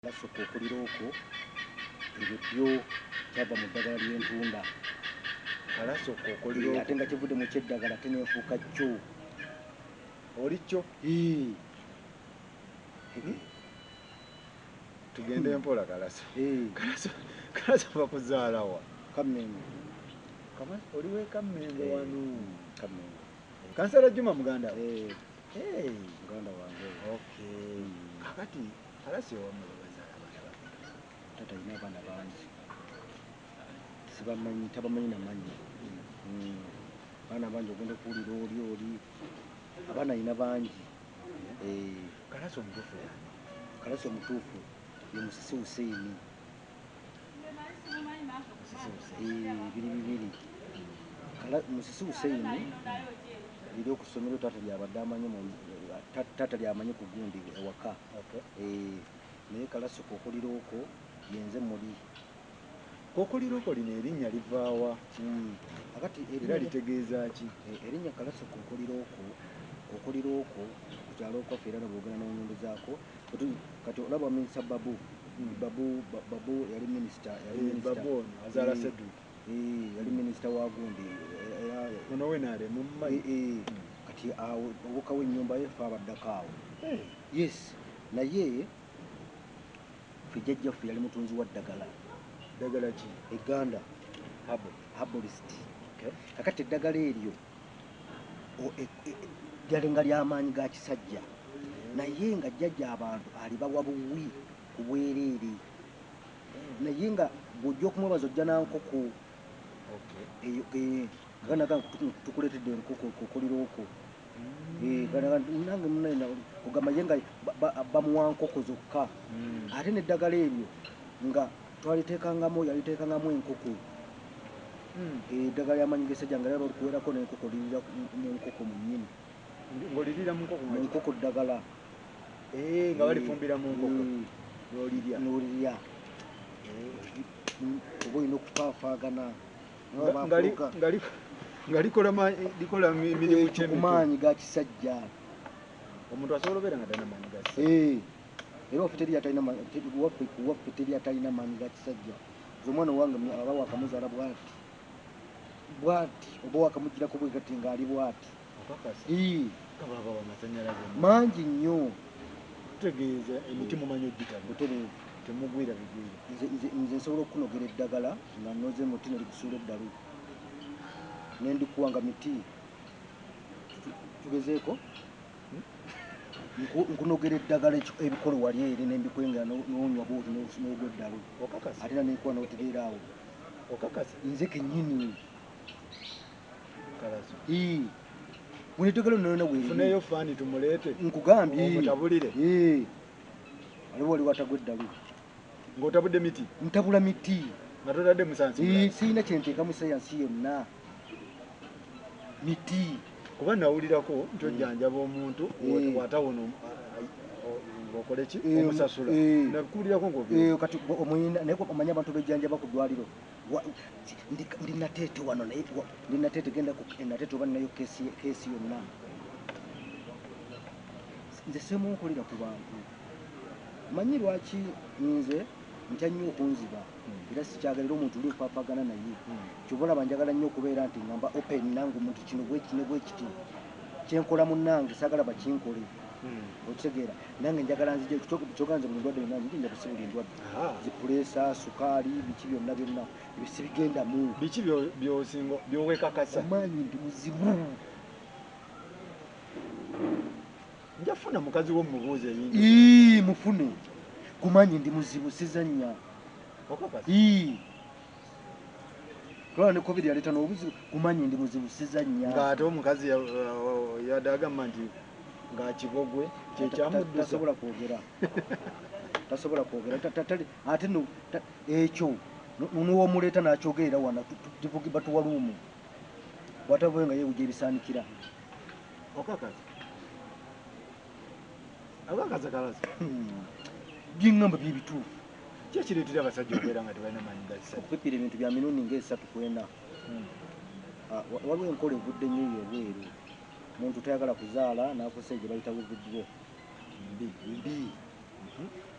Kalaso Kokoliroko, ebyo byo kyava mu ddagala ly'entunda. Kalaso Kokoliroko. Ate nga kivudde mu kyeddagala ate nenfuuka kyo. Oli kyo? Tugende mpola Kalaso. Kalaso, Kalaso bakuzaala wa? Kammengo. Oli w'e Kammengo wano? Kammengo. Kansala Juma muganda wo? Muganda wange. Okay. Kakati Kalaso ewammwe babazaala abaana bameka? Taata alina abaana bangi. Sibamanyi, tabamanyi na mannya. Abaana bangi ogenda okuwulira oli oli. Abaana alina bangi. Kalaso omutuufu y'ani? Kalaso omutuufu ye Musisi Hussein. Musisi Hussein. Biri bibiri. Musisi Hussein liri ku ssomero taata ly'abadde amanyi mu, taata ly'amanyi ku gundi ewaka. Naye Kalaso Kokoliroko yenze muli. Kokoliroko lino erinnya livaawa? Akati era litegeeza ki? Erinnya Kalaso Kokoliroko, Kokoliroko ku kyalo okwaffe era bw'ogenda n'onyondozaako. Kati olaba Minisita Babu. Babu yali minisita, yali minisita. Babu ono azaala Cedric. Yali minisita wa gundi. Ono we Nare, mumumanyi? Kati awo obuka w'ennyumba ye ffe abaddako awo. Yes, naye ffe jjajjaffe yali mutunzi wa ddagala. Ddagala ki? Egganda. Herbalist. Kakati eddagala eryo, lyali nga ly'amaanyi ga kisajja. Naye nga jjajja abantu alibawa buwi ku bwereere. Naye nga bw'ojja okumwebaza ojja na nkoko. Eyo, gana ga tukuleetedde enkoko Kokoliroko. Gana ga nange munnaye kugamba ye nga bamuwa nkoko zokka. Ate n'eddagala eryo nga twaliteekangamu, yaliteekangamu enkoko. Eddagala ly'amaanyi g'essajja nga lyaba likuwerako n'enkoko lirira mu nkoko mu nnyini. Ng'olirira mu nkoko Mu nkoko ddagala. Nga balifumbira mu nkoko. N'olirya. N'olirya. Oba olina okufaafaagana. Nga likola mirimu ki Ku maanyi ga kisajja. Omuntu asobola obeera nga talina maanyi ga kisajja. Era waffe teri atalina waffe, waffe teri atalina maanyi ga kisajja. Nze omwana owange aba wakamuzaala bw'ati. Bw'ati, oba wakamugirako bwe kati ng'ali bw'ati. Okakasa? Nga baba amasannyalaze mangi nnyo. Tutegeeza emiti mumanyi ogitabula. Butereevu. Temugwira bigwira. Nze nsobola okunogera eddagala nga nnoze muti ne likusuula eddalu. Ne ndikuwa nga miti. Tugezeeko. Nkunogera eddagala ebikolo wali eri ne mbikwengera n'onywa bw'oti n'ogwa eddalu. Okakasa? Ate era nenkuwa n'otegeera awo. Okakasa? Nze kennyini. Kalaso. Buli eddagala lyonna lyonna weeriri. Funeyo faani tumuleete. Nkugambye. Omutabulire. Waliwo wali watagwa eddalu. Ng'otabudde miti? Ntabula miti. Nga totadde musansi mulala? Sirina kye nteekamu sayansi yonna. Miti. Kuba nawulirako nti ojjanjaba omuntu bw'atawona ng'okole ki? Omusasula. Nakuwulirako ng'obyogera. Kati omuyina, naye omanyi abantu bejjanjaba ku ddwaliro. Ndi Nateete wano, naye ndi Nateete, genda ku Nateete oba ninayo keesi yonna. Nze seemunkolera ku bantu. Manyi lwaki nze ntya nnyo okunziba. Era sikyagala era omuntu oli nfaafagana naye. Ky'ova olaba njagala nnyo okubeera nti ngamba open nange omuntu kino bwe kino bwe kiti. Kye nkola munnange saagala bakinkole. Okitegeera? Nange njagala nzije, kyokka nze buli ndwadde yonna nzije nja kusi buli ndwadde. Zi puleesa, sukaali, biki byonna byonna. Ebyo sibigendamu. Biki by'osinga, by'owekakasa? Omanyi ndi muzibu. Nja kufuna mukazi wo mmubuuze ebintu. Mufune. Kumanyi ndi muzibu, sizannya. Okakasa? Tulaba ne COVID yaleeta n'obuzibu, kumanyi ndi muzibu, sizannya. Ng'ate omukazi yadde agamba nti ng'akibogwe kye kyamuddusa. Tasobola kwogera. Tasobola kwogera. Ate no, ekyo, n'omuleeta n'akyogerera wano, batuwa luumu. Bw'atavayo nga yeewuja ebisaanikira. Okakasa? Okakasa Kalaso? Bye ŋŋamba bye bituufu. Ki ekireetera abasajja okubeera nga tebalina maanyi ga kisajja? Okupipira ebintu bya mirundi ng'esatu ku ena. Waliwo enkola evudde nnyo eyo ebweru. Omuntu tayagala kuzaala n'akozesa gye bayita withdraw. Mbi. Mbi.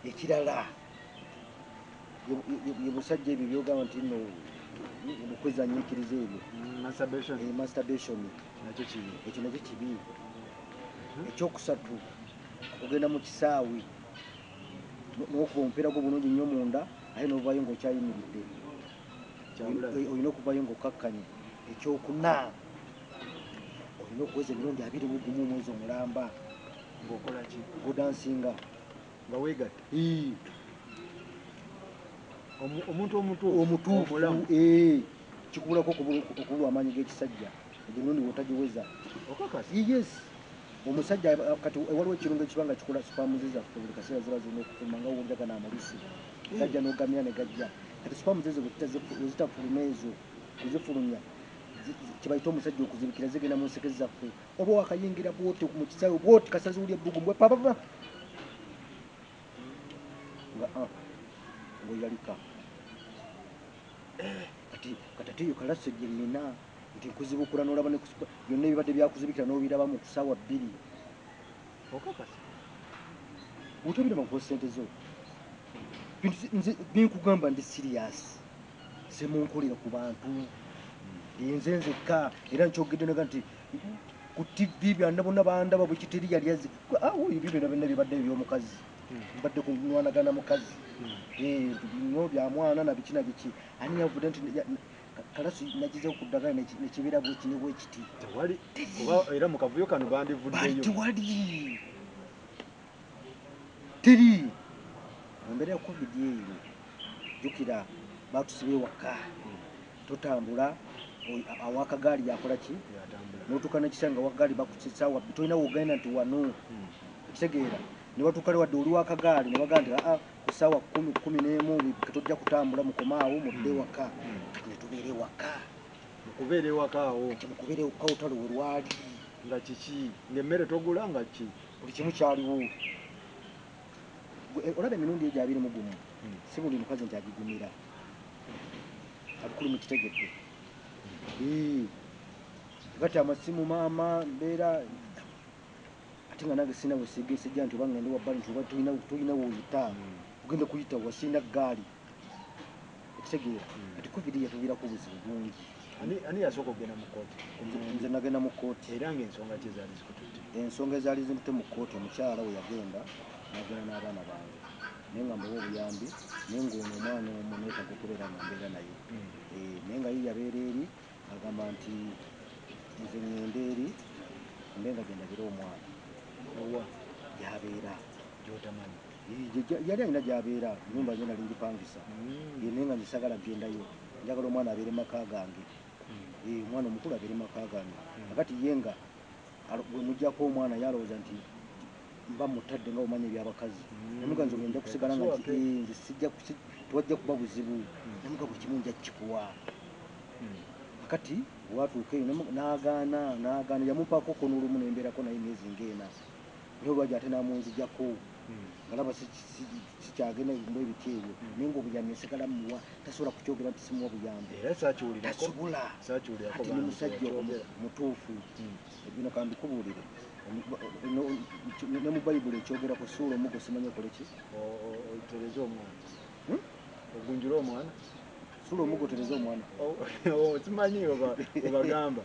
Ekirala, Ye busajja ebyo byogamba nti nno okwezanyiikiriza ebyo. Masturbation. Masturbation. Nakyo kibi. Ekyo nakyo kibi. Ekyokusatu, okugenda mu kisaawe n'okuba omupiira gwo bulungi nnyo munda, aye n'ovaayo ng'okyayimiridde. Olina okuvaayo ng'okkakkanye. Ekyokuna, olina okuweza emirundi 21 omwezi omulamba. Ng'okola ki? Ng'odansinga. Nga weegatta? Omuntu omutuufu. Omutuufu. Kikubulako okubulwa amaanyi g'ekisajja. Egyo emirundi bw'otagiweza. Okakasa? Yes. Omusajja kati waliwo ekirungo ekiba nga kikola sperm zaffe buli kaseera ziba zirina okufuluma nga w'onjaga n'amalusu. Gajja n'ogamira ne gajja. Kati sperm ezo bwe zitafuluma ezo, kuzifulumya, kibayita omusajja okuzibikira zigenda mu nseke zaffe. Oba wakayingira bw'oti mu kisaawe bw'oti kasazi wuli ebbugumu bwe papa. Nga ng'oyalika. Kati ate eyo kalaso gye nnina nti nkuzibukula n'olaba ne byonna ebibadde byakuzibikira n'obiraba mu ssaawa 2. Okakasa? Bw'otobiraba nkuwa ssente zo. Nze binkugamba ndi serious. Semunkolera ku bantu. Nze nzekka era nkyogedde naga nti ku TV byonna bonna bandaba bwe kiteri yali azze. Awo ebyo byonna byonna bibadde eby'omukazi. Mbadde kunwanagana mukazi. Bino bya mwana na biki na biki. Ani yavudde nti kalaso nagize ku ddagala nekibeera bwe kini bwe kiti. Tewali kuba era mu kavuyo kano bandivuddeyo. Tewali. Teri. Mu mbeera ya COVID eyo, jjukira baatusibye waka. Totambula, awakagaali yakola ki? N'otuuka n'ekisanga awakagaali bakusisaawa, tolina w'ogenda nti wano. Okitegeera? Ne batuuka wadde oli w'akagaali ne bagamba nti aa ku ssaawa 10, 11 tojja kutambula mukomaawo mudde waka. Kati ne tubeera ewaka. Mukubeera ewaka awo. Kati mukubeera ewaka olutalo we lwali. Nga kiki? Ng'emmere togula nga ki? Buli kimu kyaliwo. Olaba emirundi egyo 21, si buli mukazi nti agigumira. Abukulu mukitegedde. Kati amasimu maama mbeera ate nga nange sirina we sijja nti oba ngende wa bbali nti oba tolina w'oyita. Ogenda kuyita wa sirina ggaali. Okitegeera? Kati COVID yatuviirako obuzibu bungi. Ani yasooka okugenda mu kkooti? Nze nagenda mu kkooti. Era ng'ensonga ki ezaali zikututte? Ensonga ezaali zintutte mu kkooti, omukyala we yagenda, nagenda n'abaana bange. Naye nga mbawa obuyambi, naye ng'ono omwana omu neetaaga okubeera nga mbeera naye. Naye nga ye yabeera eri, agamba nti nze ŋŋende eri, mbe nga gye ndabira omwana. Owa? Gy'abeera. Gy'otamanyi? Yali alina gy'abeera, ennyumba gye nali ngipangisa. Naye nga nze saagala kugendayo, njagala omwana abeere mu maka gange. Omwana omukulu abeere mu maka gange. Kakati ye nga bwe muggyako omwana yalowooza nti mba mutadde nga bw'omanyi eby'abakazi. Namuga nze nja kusigala nga nti, nze sijja tewajja kuba buzibu. Namuga buli kimu nja kukikuwa. Kakati bw'atuuka eyo n'agaana, yamumpaako ko n'olumu ne mbeerako naye emyezi ng'ena. Naye olwajja ate n'amunzigyako. Ngalaba sikyagenda mu ebiti ebyo. Naye ng'obuyambi nsigala mmuwa, tasobola kukyogera nti simuwa buyambi. Era saakiwulirako. Tasobola. Saakiwulirako Ate bantu n'omusajja bakyogera. mutuufu. Bino ka mbikubuulire. Ne mu Bayibuli ekyogera ku ssuula omugo simanyi okole ki? Otereze omwana. Ogunjule omwana? Ssuula omugo otereze omwana. Simanyi obagamba.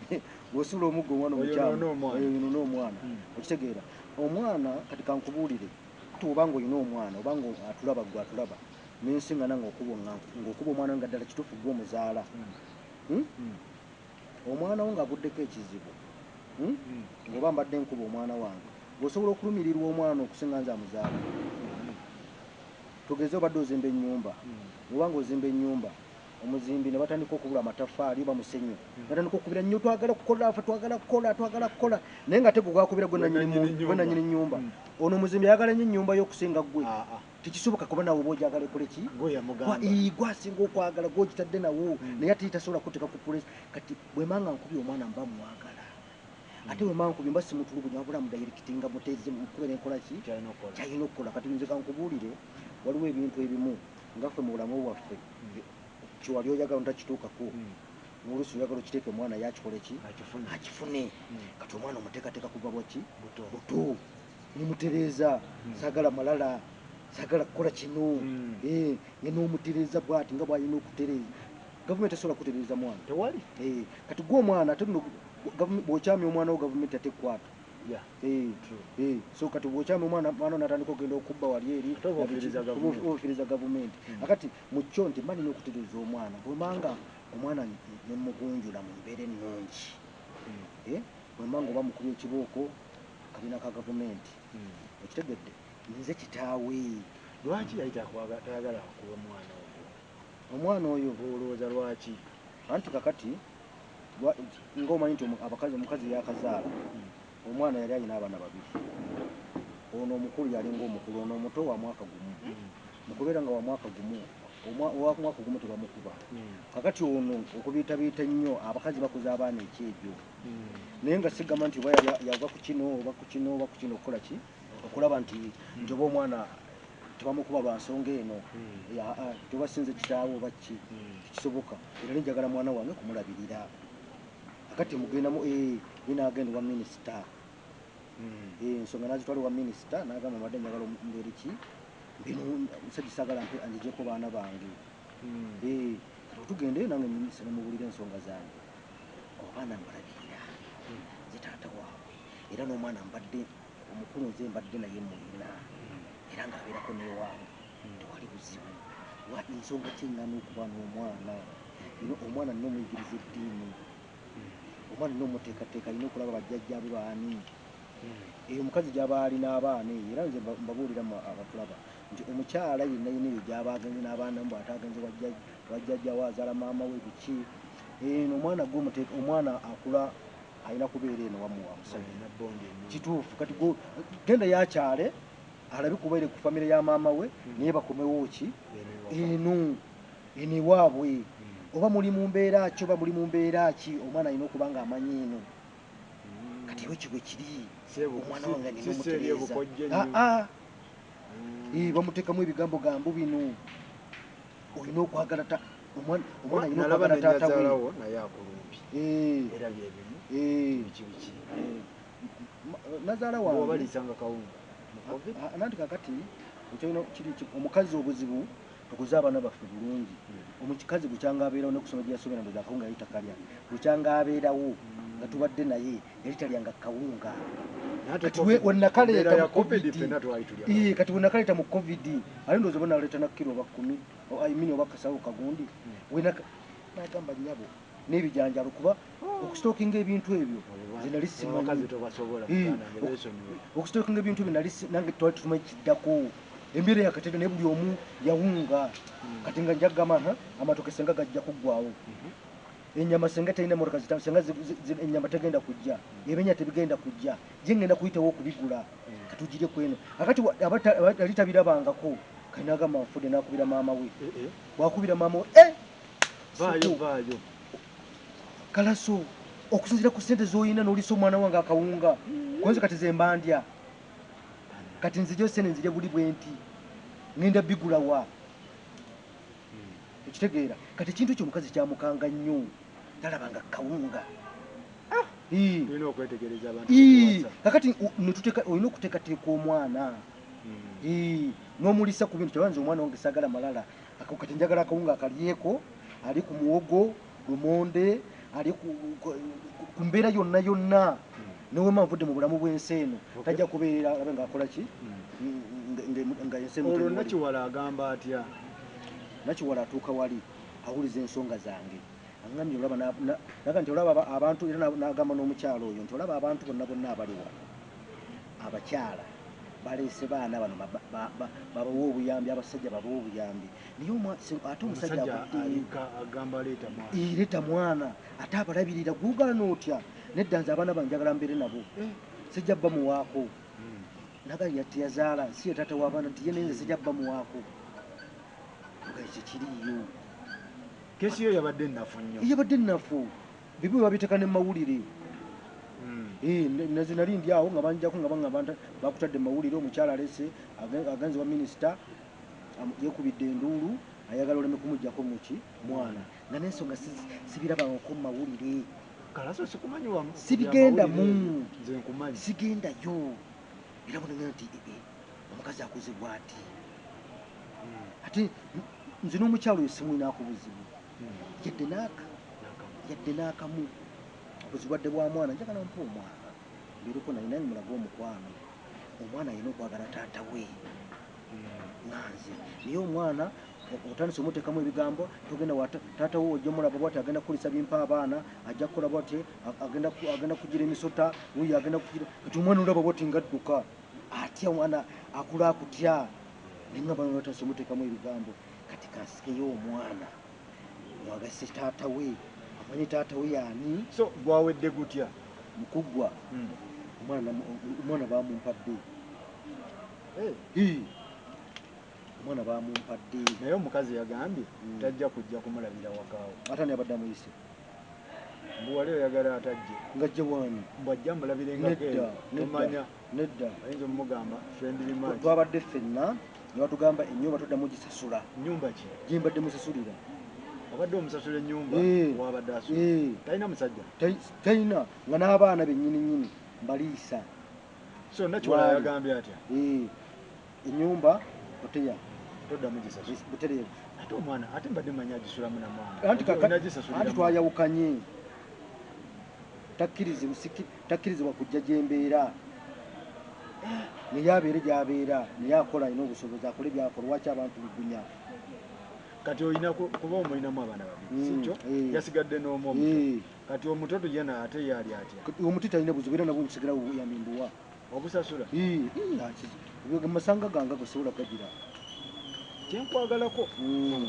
Bw'osuula omuggo omwana Oyo omukyamu, yonoona omwana. oyo yonoona omwana. Okitegeera? Omwana kati kankubuulire. Oba ng'olina omwana, oba ng'atulaba gwe atulaba, n'ensingana ng'okuba omwana nga ddala kituufu gwe omuzaala. Omwana wo ng'aguddeko ekizibu. Ng'oba mbadde nkuba omwana wange, ng'osobola okulumirirwa omwana okusinga nze amuzaala. Tugeze obadde ozimba ennyumba. Oba ng'ozimba ennyumba, omuzimbi ne batandika okubula amataffaali oba musenyu. Batandika okubira nnyo, twagala kukola, ffe twagala kukola, twagala kukola. Naye nga ate gwe gwakubira gwe nannyini nnyumba. Ono omuzimbi ayagala nnyo ennyumba y'okusinga ggwe. Tekisoboka kuba nawe oba ogyagala ekole ki? Gwe yamugamba. Gwe asinga okwagala, gwe ogitadde nawo. Naye ate tasobola kuteeka ku press. Kati bwe manga nkubye omwana mba mwagala. Ate bwe manga nkubye mba simutulugunya, wabula mudayirekitinga muteeze mukubere enkola ki? Kyalina okukola. Kyalina okukola. Kati nze kankubuulire, waliwo ebintu ebimu nga ffe mu bulamu bwaffe, kye wali oyagala otakituukako. Oluusi oyagala okiteeke omwana ye akikole ki? Akifune. Akifune. Kati omwana omuteekateeka kuva bwaki? Buto. Buto. Mumutereeza. Saagala malala. Sagala kukola kino. Ngena omutereeza bw'ati nga bw'alina okutereeza. Gavumenti esobola kutereeza mwana. Tewali. Kati gwe omwana ate nno bw'okyamya omwana wo gavumenti ate ekkwata. So kati bw'okyamya omwana mwana n'atandika okugenda okubba wali eri, Ate oba ofiiriza gavumenti. oba ofiiriza gavumenti. Akati mu kyo nti mba nina okutereeza omwana, bwembanga omwana ne mugunjula mu mbeera ennungi. Bwembanga oba mukubye ekibooko kabina ka gavumenti. Okitegedde? Nze kitaawe. Lwaki yali tayagala kuba mwana oyo? Omwana oyo olowooza lwaki? Anti kakati ng'omanyi nti omukazi yakazaala, omwana yali alina abaana babiri. Ono omukulu yali ng'omukulu, ono omuto wa mwaka gumu. Mu kubeera nga wa mwaka gumu, owa mwaka gumu tebamukuba. Kakati ono okubiitabiita ennyo abakazi bakuza abaana ekyejo. Naye nga sigamba nti oba yava ku kino oba ku kino oba ku kino okukola ki? Okulaba nti oba omwana tebamukuba lwa nsonga eno. Toba sinze kitaawe oba ki, tekisoboka. Era ne njagala mwana wange kumulabirira. Akati mugendamu, ye n'agenda wa minisita. Ensonga n'azitwala wa minisita n'agamba mbadde njagala mbeere ki? Bino musajja saagala mpe anzijeko baana bange. Kati tugende nange minisita ne mubuulira ensonga zange. Abaana mbalabirira. Nze taata waabwe. Era n'omwana mbadde omukulu nze mbadde naye mulina. Era ng'abeerako n'ewange. Tewali buzibu. Ensonga ki eŋŋaana okuba n'omwana? Omwana nina omuyigiriza eddiini. Omwana nina omuteekateeka, alina okulaba bajjajjaabe baani. Eyo omukazi gy'aba ali n'abaana eyo, era nze mbabuulira mmwe abatulaba nti omukyala yenna yenna eyo gy'aba agenze n'abaana mbu ate agenze wa jjajja we azaala maama we biki. Eno omwana gwe omuteeka, omwana akula alina kubeera eno wamu wa musajja. Alina bond ennungi. Kituufu. Kati genda yakyale alabe kubeere ku famire ya maama we, naye bakomewo ki? Eno ewaka. Eno ewaabwe. Oba muli mu mbeera ki, oba muli mu mbeera ki, omwana alina okuba ng'amanyi eno. Kati ewe kibwe kiri. Omwana wange alina Si seeri omutereeza. ebukojja ennyo. Bamuteekamu ebigambo gambo bino. Olina okwagala omwana alina Nalaba okwagala ne taata we. nnyazaalawo naye akulumbi. Era bye bimu. Biki biki. Nazaala wange. Bw'oba liisanga kawunga. Mu COVID? Nanti kakati, ekyolina kiri ki, omukazi obuzibu tukuze abaana baffe bulungi. Omukazi bukyanga abeerawo ne kusoma gye yasomera ndowooza akawunga yali takalya. Bukyanga abeerawo nga tubadde naye yali talyanga kawunga. Naye ate Kati COVID, we nakaleeta embeera ya mu COVID COVID. ffenna twali tulya kawunga. Kati we nakaleeta mu COVID, ate ndowooza oba naleeta na kiro oba 10, I mean oba kasawo kagundi. We nagamba nnyabo n'ebijanjaalo kuba okusitookinga ebintu ebyo, nze nali simanyi. Abakazi tobasobola, muganda wange, beesonyiwe. Okusitookinga ebintu ebyo nali nange twali tumanyi kiddako. Embeera yakatete naye buli omu yawunga. Kati nga nja kugamba, ha, amatooke senga gajja kuggwaawo. Ennyama senga terina mmotoka zitamu, senga ennyama tegenda kujja. Ebenya tebigenda kujja. Gye ngenda kuyitawo okubigula. Kati tugire ku eno. Akati yali tabirabangako. Kati n'agamba nfudde n'akubira maama we. Bw'akubira maama we, Vaayo, Siko. vaayo. Kalaso, okusinziira ku ssente z'olina n'olisa omwana wange akawunga. Konze kati ze mba ndya. Kati nzije ssente nzirye buli bwe nti. Ngenda bigula wa? Okitegeera? Kati ekintu ekyo omukazi kyamukanga nnyo. Talabanga kawunga. Tulina okwetegereza abantu okuwasa. Kakati olina okuteekateeka omwana. N'omulisa ku bintu, tebanze omwana wange saagala malala. Ako kati njagala akawunga akalyeko, ali ku muwogo, lumonde, ali ku mbeera yonna yonna. Ne wema nvudde mu bulamu bw'ensi eno, tajja kubeerera alabe ng'akola ki? Nga ensi eno Olwo teri wali. Nakiwala agamba atya? Nakiwala atuuka wali, awuliza ensonga zange. Aŋŋambye olaba naga nti olaba abantu, era n'agamba n'omukyala oyo nti olaba abantu bonna bonna abali wano. Abakyala baleese baana bano babawe obuyambi, abasajja babawe obuyambi. Naye ate omusajja Omusajja avuddeyo. alika agamba leeta mwana. Leeta mwana, ate abalabirira, gugaana otya? Nedda nze abaana bange njagala mbeere nabo. Sijja bamuwaako. Naga teyazaala, si ye taata w'abaana nti ye naye nze sijja bamuwaako. Nga ekyo kiriiyo. Kesi yo yabadde nnafu nnyo. Yabadde nnafu. Bibi babiteeka ne mu mawulire. Nze nali ndi awo nga banjjako nga baŋŋamba nti bakutadde mu mawulire, omukyala alese, agenze wa minisita, yeekubidde enduulu, ayagala oleme kumuggyako muki mwana. Nga n'ensonga sibirabangako mu mawulire. Kalaso sikumanyi wa Sibigenda mawulire. mu. Nze nkumanyi. Sigendayo. Era bwe nengenda nti, omukazi akoze bw'ati. Ate nze n'omukyalo oyo simwinaako buzibu yadde n'aka yadde n'akamu. Obuzibwadde bwa mwana, njagala mpa omwana mbeereko naye, nange mulage omukwano. Omwana alina okwagala taata we nga nze, naye omwana otandise omuteekamu ebigambo, togenda wa taata wo, ojja mulaba bwati agenda kukulisa bimpa abaana, ajja kukola bwati, agenda kugira emisota, oyo agenda kugira. Kati omwana olaba bwati ngadduka atya, omwana akula akutya. Naye nga bano batandise omuteekamu ebigambo. Kati kansikeyo omwana mwagase taata we, amanye taata we yaani. So gwawedde gutya? Mukuggwa omwana bamumpadde. Omwana bamumpadde. Naye omukazi yagambye tajja kujja kumulabira wakaawo. Ate ani abadde amuyise? Mbu wali oyagala atajje. Ngajja wani? Mbu ajja amulabire. Nedda. Tomanya. Nedda. Ayinza omugamba friendly match. Twabadde ffenna ne batugamba ennyumba toddamu gisasula. Nnyumba ki? Gye mbadde musasulira. Abadde omusasula ennyumba wabadde asula. Talina musajja? Talina, nga n'abaana bennyini nnyini mbaliisa. So Nakiwala yagambye atya? Ennyumba oteya toddamu gisasula. Butereevu. Ate omwana, ate mbadde mmanyi agisulamu na mwana. Anti twayawukanye. Takkirizibwa kujja gye mbeera. Naye abeere gy'abeera, naye akola, alina obusobozi akole by'akola, lwaki abantu bigunya? Kati olina kuba omulinamu abaana babiri, si kyo? Yasigadde n'omu omuto. Kati omuto tujja ate ye ali atya? Omuto talina buzibu, era nabwo nsigala buyambi mbuwa. Obusasula? Amasanga gange gasobola gagira. Kyenkwagalako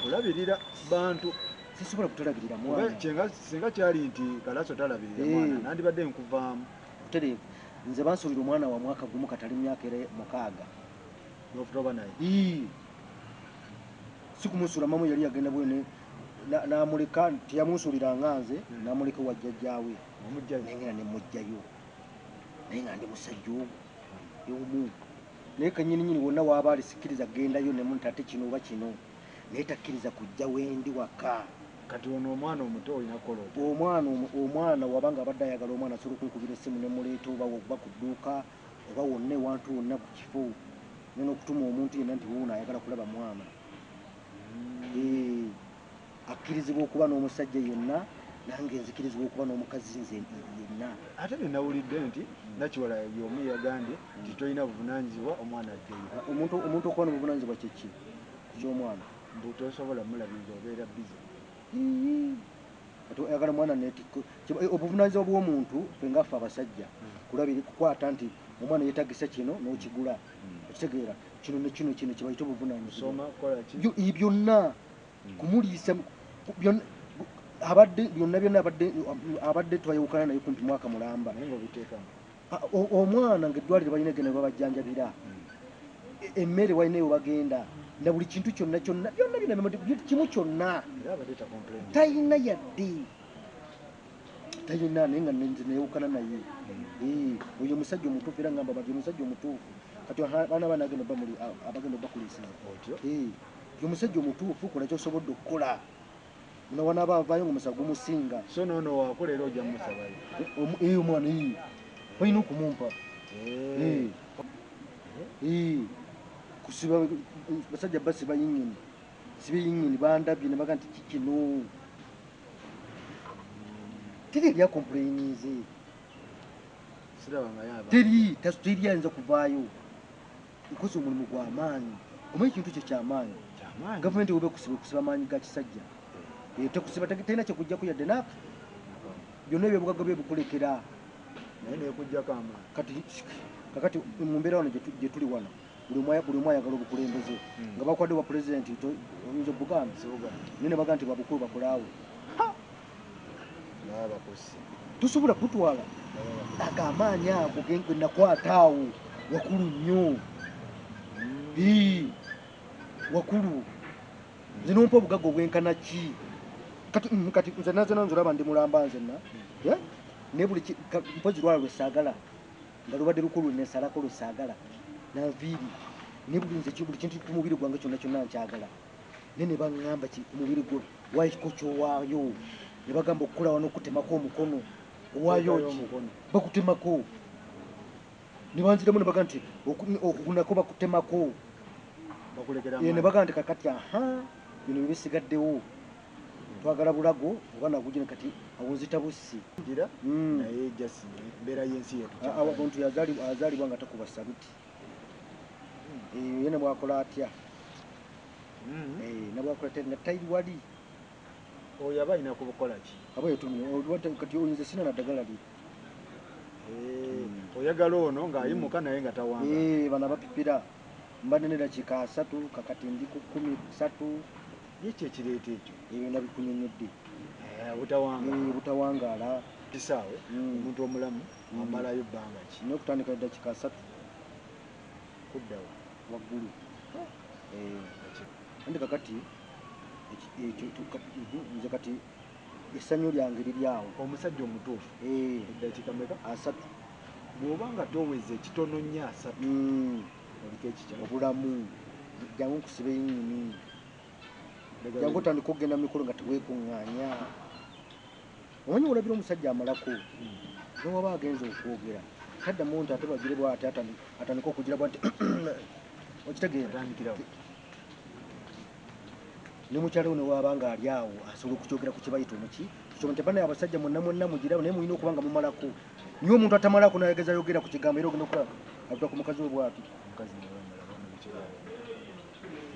kulabirira bantu. Sisobola kutalabirira mwana. Singa kyali nti Kalaso talabirira mwana, nandibadde nkuvaamu. Butereevu. Nze bansuulira omwana wa mwaka gumu katali myaka era 6. N'ofutoba naye? Si kumusuula, mama yali yagenda bwene n'amuleka, teyamunsuulira nga nze, n'amuleka wa jjajjaawe. Omuggyayo? Naye nga ne muggyayo. Naye nga ndi musajja omu. Naye kennyini nnyini wonna w'aba ali sikkiriza kugendayo ne muntu ate kino oba kino. Naye takkiriza kujja wendi waka. Kati ono omwana omuto olina kukola otya? Omwana wabanga abadde ayagala omwana asobola okunkubira essimu ne muleeta oba oba ku dduuka oba wonna ewantu wonna ku kifo. Nina okutuma omuntu yenna nti wuuno ayagala kulaba mwana. Akkirizibwa okuba n'omusajja yenna, nange nzikirizibwa okuba n'omukazi nze yenna. Ate bye nawulidde nti Nakiwala y'omu yagambye nti tolina buvunaanyizibwa omwana addeyo. Omuntu okuba n'obuvunaanyizibwa kye ki? Ku ky'omwana. Mbu tosobola mulabirira, obeera busy. Ate oyagala mwana neetikko. Obuvunaanyizibwa bw'omuntu ffe nga ffe abasajja kulabiri kukwata nti omwana yeetagisa kino n'okigula. Okitegeera kino ne kino kino kye bayita obuvunaanyizibwa. Soma, kola ki? Byonna kumuliisa, byonna abadde byonna byonna abadde twayawukana naye kumpi mwaka mulamba. Naye ng'obiteekamu. Omwana ng'eddwaliro balina egenda babajjanjabira. Emmere walina eyo bagenda. Na buli kintu kyonna kyonna byonna byonna buli kimu kyonna. Era abadde tacomplain. Talina yadde. Talina, naye nga nze neyawukana naye. Oyo omusajja omutuufu, era ngamba bati omusajja omutuufu. Kati abaana banagenda abagenda obakuliisiza. Otyo? Oyo omusajja omutuufu, kola ky'osobodde okukola. Muno wanaaba avaayo ng'omusago gumusinga. So noono wakola era ojja mmusabayo. Omwana, balina okumumpa. Kusiba basajja basiba yinnyini. Siba yinnyini bandabye ne baga nti kikino. Teri erya complainize. Siraba nga yaba. Teri ayinza kuvaayo. Nkoze omulimu gw'amaanyi. Omanyi ekintu kye ky'amaanyi. Ky'amaanyi. Gavumenti weba ekusiba amaanyi ga kisajja. Tekusiba, terina kyekujjako yadde n'aka. Byonna ebyobugagga bye bikulekera. Naye neekujjako amaanyi. Kakati mu mbeera wano gye tuli wano, buli omu ayagala obukulembeze. Nga bakwadde bwa pulezidenti, oyinza obugamba? Sibugaana. Naye ne bagamba nti babukulu bakolaawo. Baba bakusse. Tosobola kutwala. Baba bakusse. Ago amaanyi ago ge nakwata awo wakulu nnyo. Wakulu. Nze nompa obugagga obwenkana ki? Kati nze naze nanze olaba ndi mulamba nzenna. Naye buli mpozi lwala lwe saagala. Nga lubadde lukulu ne nsalako lwe saagala. Nanviiri. Naye buli nze buli kintu ku mubiri gwange kyonna kyonna nkyagala. Naye ne baŋŋamba ki ku mubiri gwo waayiko ky'owaayo. Ne bagamba okukola wano okutemako omukono. Owaayo ki? Bakutemako. Ne banziramu ne bagamba nti okunako bakutemako. Bakulekera ne bagamba nti kakati aha bino bisigaddewo twagala bulago oba nagugina kati awunzita bussi gira naye just mbeera y'ensi yetu awo omuntu azaalibwa nga takuba saluti ye ne bwakola atya ne bwakola atya nga tayiri wali oyo aba alina kubukola ki aba yetumye kati oyinza sina na ddagala li oyagala ono ng'ayimuka naye nga tawanga bano abapipira mbadde ne dakiika 3 kakati ndi ku 13 ye ki ekireeta ekyo ebyo nabikunyonnyodde butawangaala butawangaala kisaawe omuntu omulamu amalayo bbanga ki n'okutandika eddakiika 3 kuddawa waggulu andi kakati nze kati essanyu lyange liri awo omusajja omutuufu eddakiika meka 3 bw'oba nga toweze ekitono nnyo 3 oliko ekikya obulamu jangu nkusibe yennyini jangu otandika okugenda mu mikolo nga teweekuŋŋaanya omanyi olabira omusajja amalako newaba agenza okwogera taddamu nti ate bagire bw'ati atandika okugira bwa nti okitegeera ne mukyala we newaaba ng'ali awo asobola okukyogera ku kye bayita omuki kyo nti banaye abasajja mwenna mwenna mugirabo naye mulina okuba nga mumalako niye omuntu atamalako nayageza yogera ku kigambo era ogenda okulaba atuta ku mukazi we bw'ati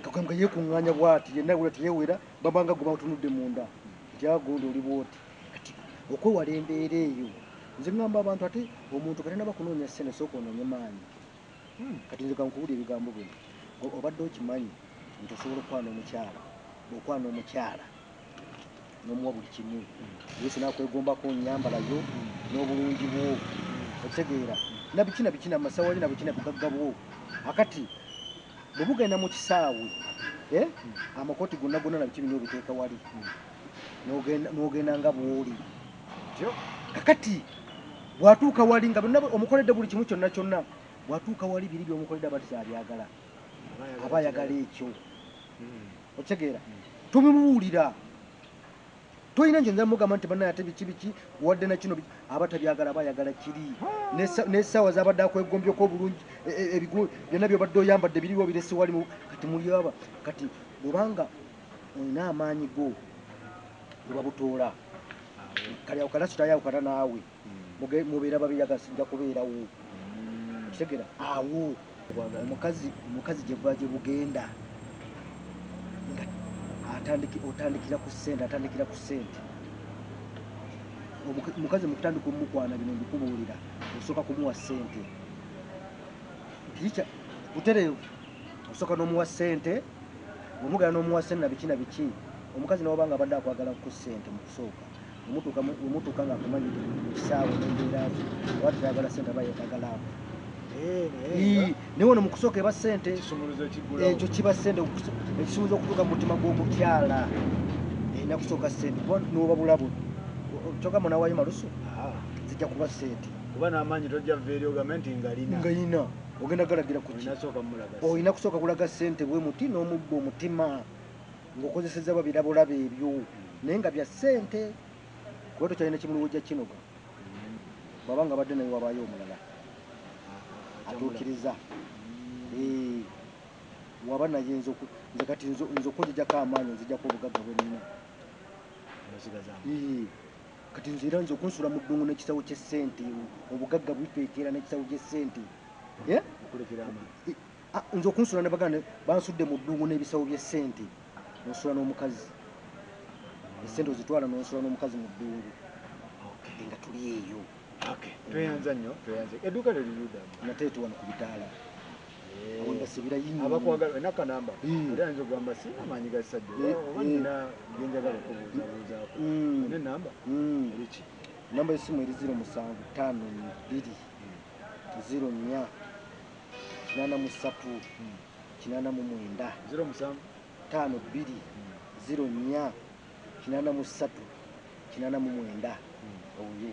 kakambwa yeekuŋŋaanya bw'ati yenna bw'ati yeewera babanga gwe batunudde munda nti agondi oli bw'oti kati okwewala embeera eyo nze ŋŋamba abantu ate omuntu kati naba kunoonya ssente sooka onoonye maanyi kati nze kankubuulira ebigambo bino obadde okimanyi nti osobola okukwana omukyala bw'okwana omukyala n'omuwa buli kimu yesu naakwegombako nnyambalayo n'obulungi bwo okitegeera nabiki nabiki namasawo nabiki nabugagga bwo akati bwe bugenda mu kisaawe amakooti gonna gonna nabiki bino obiteeka wali n'ogenda nga bw'oli kakati bw'atuuka wali nga byonna omukoledde buli kimu kyonna kyonna bw'atuuka wali biri by'omukoledde aba tisabyagala aba ayagala ekyo okitegeera tobimubuulira toyina nje nza mugamba nti bannaye ate biki biki wadde na kino aba tabyagala aba ayagala kiri n'essaawa z'abadde akwegombyeko obulungi ebigulu byonna by'obadde oyambadde biriwo birese wali kati muli aba kati bw'obanga olina amaanyi go gebabutoola kali awo kalaso tayawukana naawe mubeera babiri agasinja kubeerawo okitegeera awo omukazi gye buba gye bugenda nga otandikira ku ssente atandikira ku ssente omukazi mu kutandika omukwana bino mbikubuulira osooka kumuwa ssente tiica butereevu osooka n'omuwa ssente bw'omugala n'omuwa ssente nabiki nabiki omukazi n'oba nga abadde akwagala ku ssente mu kusooka omutuuka nga akumanyidde mu kisaawe n'embeera ze oba teyagala ssente aba yeetagala ako naye wano mu kusooka eba ssente ekyo kiba ssente ekisumuluzo okutuuka mu mutima gw'omukyala erina kusooka ssente kuba n'oba bulabo kyogamba nawaayo malusu zijja kuba ssente kuba n'amaanyi tojja va eri ogambe nti ngalina ngayina ogenda galagira ku ki olina kusooka kulaga ssente bwe muti n'omubba omutima ng'okozesezza babirabolabo ebyo naye nga bya ssente kuba tokyalina kimuli wojja kinoga bw'aba nga badde naye wabaayo omulala atuukiriza waba naye nze kati nze okunzijjako amaanyi nzijjako obugagga bwe nnina kati nze era nze okunsula mu ddungu n'ekisawo ky'essente obugagga bwitwekera n'ekisawo ky'essente nze okunsula ne baganda bansudde mu ddungu n'ebisawo by'essente onsula n'omukazi essente ozitwala n'onsula n'omukazi mu ddungu nga tuli eyo tweyanza nnyo tweyanze edduuka lyo lirudda nateete wano ku bitaala awo mbasibira yinyo abakwagala olina kanamba oli ayinza okugamba sirina maanyi ga kisajja oba nina byenjagala okubuuzabuuzaako olina enamba eriki namba y'essimu eri 0752 04 83 89 07 52 04 83 89 oyo.